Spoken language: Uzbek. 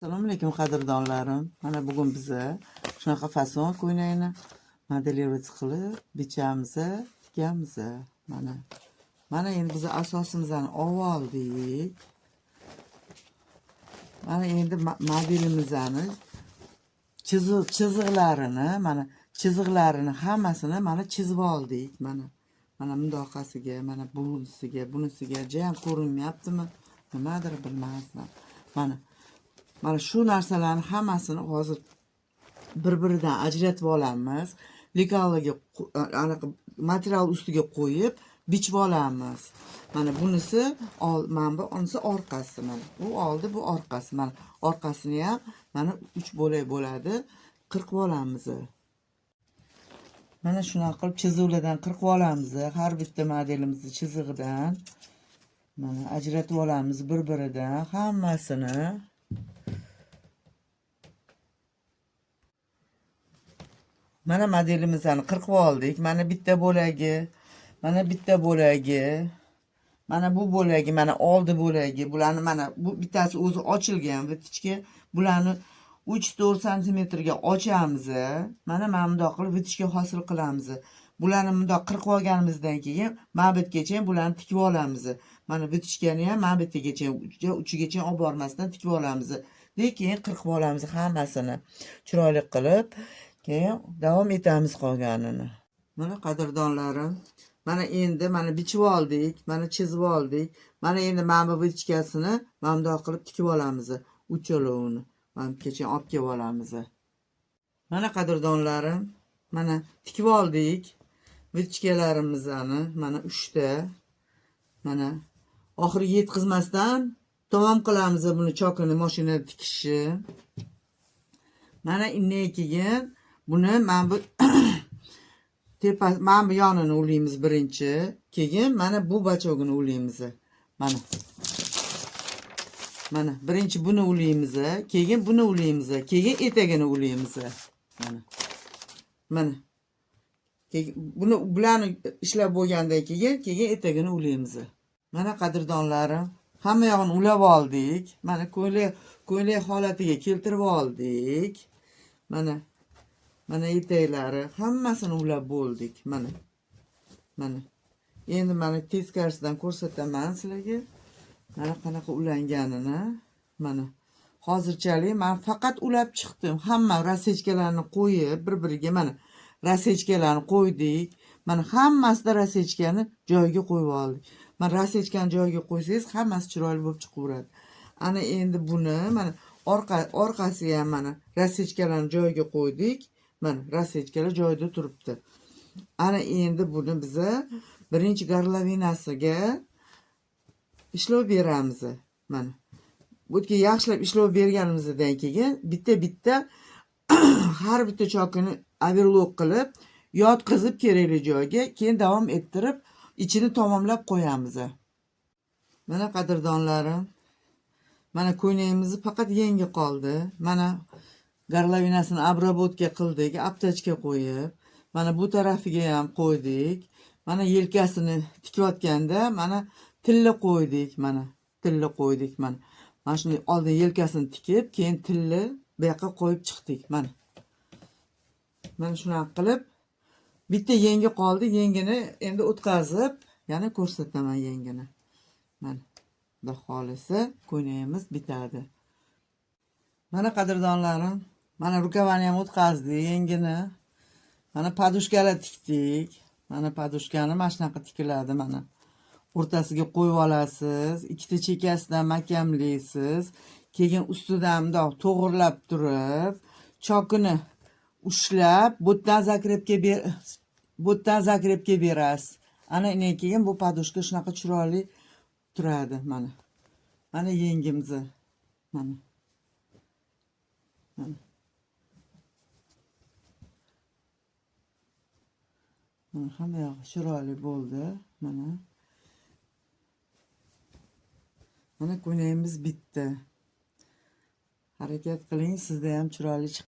Assalomu alaykum, qadrdonlarim. Mana bugun biza shunaqa fason ko'ylakni моделировать qilib bichamiz, tikamiz. Mana. Mana endi biz asosimizni oldik. Mana endi modelimizni chiziqlarini, mana chiziqlarini hammasini mana chizib oldik. Mana. Mana bundoqasiga, mana bunisiga, bunisiga jam ko'rinmayaptimi? Nimadir bilmasdim. Mana. Mana shu narsalarni hammasini hozir bir-biridan ajratib olamiz. Лекало ga anaqa material ustiga qo'yib bichib olamiz. Mana bunisi mana bu unisi orqasi mana. Bu oldi, bu orqasi. Mana orqasini ham mana 3 bo'lak bo'ladi. Qirqib olamiz. Mana shunaqa qilib chiziqlardan qirqib olamiz. Har bitta modelimizni chizig'idan mana ajratib olamiz bir-biridan hammasini. Mana modelimizni qirqib oldik. Mana bitta bo'lagi, mana bitta bo'lagi, mana bu bo'lagi, mana oldi bo'lagi. Bularni mana bu bittasi o'zi ochilgan выточка. Bularni 3-4 santimetrga ochamiz. Mana bundoq qilib выточка hosil qilamiz. Bularni bundoq qirqib olganimizdan keyin mana bu yergacha bularni tikib olamiz. Mana выточка ni ham mana bu yergacha uchigacha olib bormasdan tikib olamiz. Keyin qirqib olamiz hammasini chiroyli qilib. Keyin davom etamiz qolganini. Mana qadrdonlarim, mana endi mana bichib oldik, mana chizib oldik. Mana endi mana bu выточка sini mana bundoq qilib tikib olamiz. Uchalovini mana bu yergacha olib kelib olamiz. Mana qadrdonlarim, mana tikib oldik выточка larimizni, mana 3 ta. Mana oxiriga yetkazmasdan tamom qilamiz buni chokini mashinada tikishni. Mana undan keyin buni mana bu tepa mana bu yonini ulaymiz birinchi, keyin mana bu бочок ini ulaymiz. Mana. Mana birinchi buni ulaymiz, keyin buni ulaymiz, keyin etagini ulaymiz. Mana. Mana. Keyin buni bularni ishlab bo'lgandan keyin etagini ulaymiz. Mana qadrdonlarim, hamma yog'ini ulab oldik. Mana ko'ylak holatiga keltirib oldik. Mana mana etaklari hammasini ulab bo'ldik. Mana. Mana. Endi mana teskarisidan ko'rsataman sizlarga. Mana qanaqa ulanganini. Mana. Hozirchalik men faqat ulab chiqdim. Hamma рассечка larni qo'yib bir-biriga mana рассечка larni qo'ydik. Mana hammasida рассечка ni joyiga qo'yib oldik. Mana рассечка ni joyiga qo'ysangiz hammasi chiroyli bo'lib chiqaveradi. Ana endi buni mana orqasi ham mana рассечка larni joyiga qo'ydik. Mana рассечка lar joyida turibdi. Ana endi buni biza birinchi горловина siga ishlov beramiz. Mana. Bu yerga yaxshilab ishlov berganimizdan keyin bitta-bitta har bitta chokini overlok qilib, yotqizib kerakli joyga, keyin davom ettirib, ichini tamomlab qo'yamiz. Mana qadrdonlarim, mana ko'ylagimizni faqat yengi qoldi. Mana горловина sini обработка qildik, обтачка qo'yib, mana bu tarafiga ham qo'ydik. Mana yelkasini tikayotganda mana tilla qo'ydik, mana tilla qo'ydik mana. Mana shunday oldin yelkasini tikib, keyin tilni bu yoqqa qo'yib chiqdik mana. Mana shunaqa qilib bitta yengi qoldi. Yengini endi o'tkazib, yana ko'rsataman yengini. Mana. Xudo xohlasa ko'ylagimiz bitadi. Mana qadrdonlarim, mana рукава ni ham o'tkazdik yengini. Mana подушка lar tikdik. Mana подушка ni mana shunaqa tikiladi mana. O'rtasiga qo'yib olasiz, ikkita chekkasidan mahkamlaysiz, keyin ustidan bundoq to'g'irlab turib, chokini ushlab, bu yerdan закрепка berasiz. Ana undan keyin bu подушка shunaqa chiroyli turadi mana. Mana yengimizni. Mana. Mana. Mana hamma yog'i chiroyli bo'ldi. Mana. Mana ko'ylagimiz bitdi. Harakat qiling, sizda ham chiroyli chiqadi.